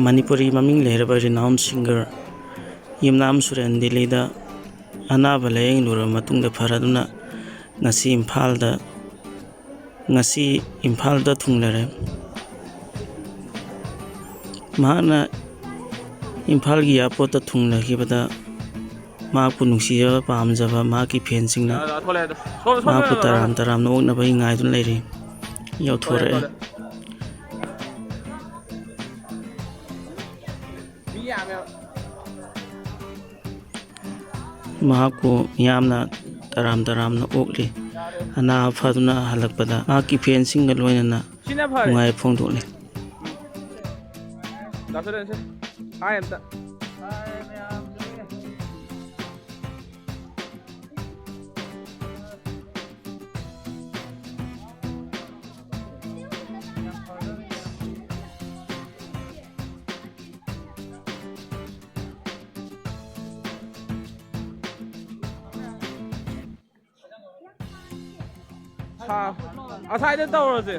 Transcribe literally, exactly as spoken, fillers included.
ꯃꯅꯤꯄꯨꯔꯤ ꯃꯃꯤꯡ ꯂꯩꯔꯕ renowned singer ꯌꯨꯝꯅꯥꯝ ꯁꯨꯔꯦꯟ ꯗꯤꯜꯂꯤꯗ ꯑꯅꯥꯕ ꯂꯥꯌꯦꯡꯂꯨꯔꯕ ꯃꯇꯨꯡꯗ ꯐꯔꯗꯨꯅ ꯉꯁꯤ ꯏꯝꯐꯥꯜꯗ, ꯉꯁꯤ ꯏꯝꯐꯥꯜꯗ ꯊꯨꯡꯂꯔꯦ꯫ ꯃꯍꯥꯛꯅ ꯏꯝꯐꯥꯜꯒꯤ airportꯇ ꯊꯨꯡꯂꯈꯤꯕꯗ ꯃꯍꯥꯛꯄꯨ ꯅꯨꯡꯁꯤꯖꯕ ꯄꯥꯝꯖꯕ ꯃꯍꯥꯛꯀꯤ fanꯁꯤꯡꯅ ꯃꯍꯥꯛꯄꯨ ꯇꯔꯥꯝ ꯇꯔꯥꯝꯅ ꯑꯣꯛꯅꯕꯒꯤ ꯉꯥꯏꯗꯨꯅ ꯂꯩꯔꯤ꯫ ꯌꯧꯊꯣꯔꯛꯑꯦ꯫ ꯃꯍꯥꯛꯄꯨ ꯃꯤꯌꯥꯝꯅ ꯇꯔꯥꯝ ꯇꯔꯥꯝꯅ ꯑꯣꯛꯂꯤ꯫ ꯑꯅꯥꯕ ꯐꯗꯨꯅ ꯍꯜꯂꯛꯄꯗ ꯃꯍꯥꯛꯀꯤ fanꯁꯤꯡꯒ ꯂꯣꯏꯅꯅ ꯅꯨꯡꯉꯥꯏꯕ ꯐꯣꯡꯗꯣꯛꯂꯤ꯫ ꯑꯁꯥꯏꯗ ꯇꯧꯔꯁꯦ꯫